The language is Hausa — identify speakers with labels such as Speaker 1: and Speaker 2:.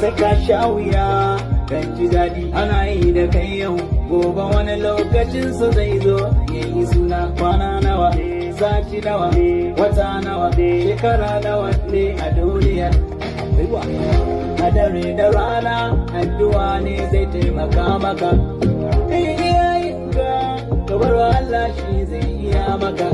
Speaker 1: Sai ka sha wuya kan ji daɗi. Ana yi da kai yau, gobe wani lokacin su zai zo ya yi suna. Kwana nawa, sati nawa, wata nawa, shekara nawa ne a duniyar? A dare da rana addu'a ne zai taimaka maka. Kai iyayenka, ka bar wa Allah, shi zai iya maka.